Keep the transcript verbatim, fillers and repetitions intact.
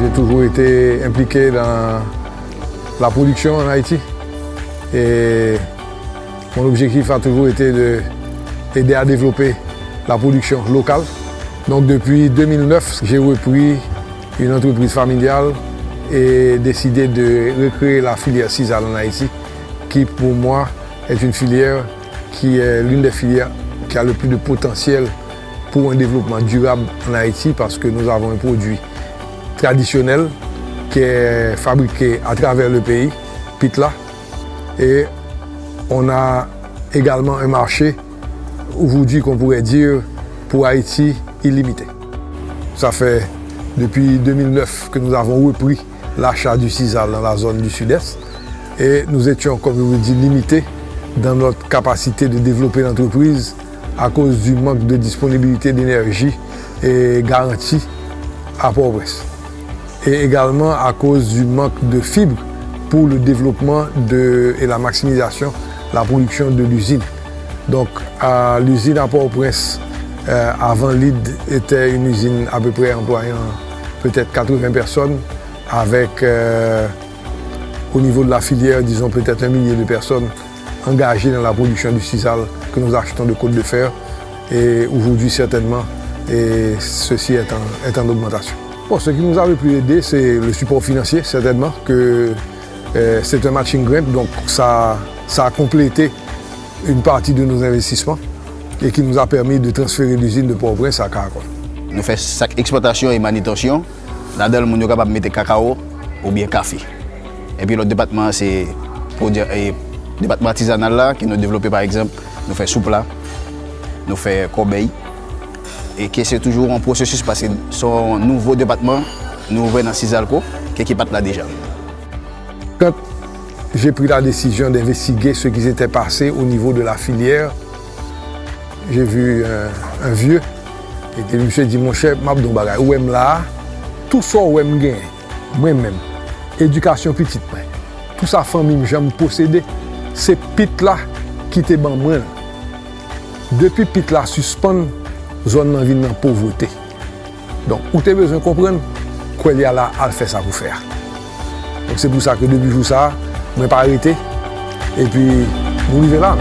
J'ai toujours été impliqué dans la production en Haïti. Et mon objectif a toujours été de aider à développer la production locale. Donc depuis deux mille neuf, j'ai repris une entreprise familiale et décidé de recréer la filière sisal en Haïti, qui pour moi est une filière qui est l'une des filières qui a le plus de potentiel pour un développement durable en Haïti, parce que nous avons un produit traditionnel qui est fabriqué à travers le pays, pitla, et on a également un marché aujourd'hui qu'on pourrait dire pour Haïti illimité. Ça fait depuis deux mille neuf que nous avons repris l'achat du sisal dans la zone du Sud-Est et nous étions, comme je vous le dis, limités dans notre capacité de développer l'entreprise à cause du manque de disponibilité d'énergie et garantie à Port-au-Prince. Et également à cause du manque de fibres pour le développement de, et la maximisation, la production de l'usine. Donc, à l'usine à Port-au-Prince, euh, avant l'ID, était une usine à peu près employant peut-être quatre-vingts personnes, avec, euh, au niveau de la filière, disons peut-être un millier de personnes engagées dans la production du sisal que nous achetons de Côte de Fer. Et aujourd'hui, certainement, et ceci est en, est en augmentation. Bon, ce qui nous avait plus aidé, c'est le support financier, certainement, que, euh, c'est un matching grant, donc ça, ça a complété une partie de nos investissements et qui nous a permis de transférer l'usine de Port-au-Prince à Caracol. Nou fè sak ekspòtasyon e manitansyon, ladan l moun yo kapab mete kakao oubyen kafe. Epi lòt depatman an se pwodui, e, depatman atizanal la ke nou devlope, pa egzanp, nou fè soupla, nou fè kòbèy, e ke se toujou yon pwosesis paske se yon nouvo depatman nou ouvè nan Sizalco ke ki pa t la deja. Quand j'ai pris la décision d'investiguer ce qui s'était passé au niveau de la filière, j'ai vu un, un vieux, epi misye di, monchè, m ap di w bagay, ou wè m la a, tou sa w wè m genyen, mwen menm, edikasyon pitit mwen, tou sa fanmi m janm posede, se pit la ki te ban mwen l. Depi pit la sispann, zòn nan vin nan povrete. Donk, ou te bezwen konprann, kwè li a la, al fè sa pou fè a. Donk, se pou sa ke depi jou sa a, mwen pa rete, epi nou rive la.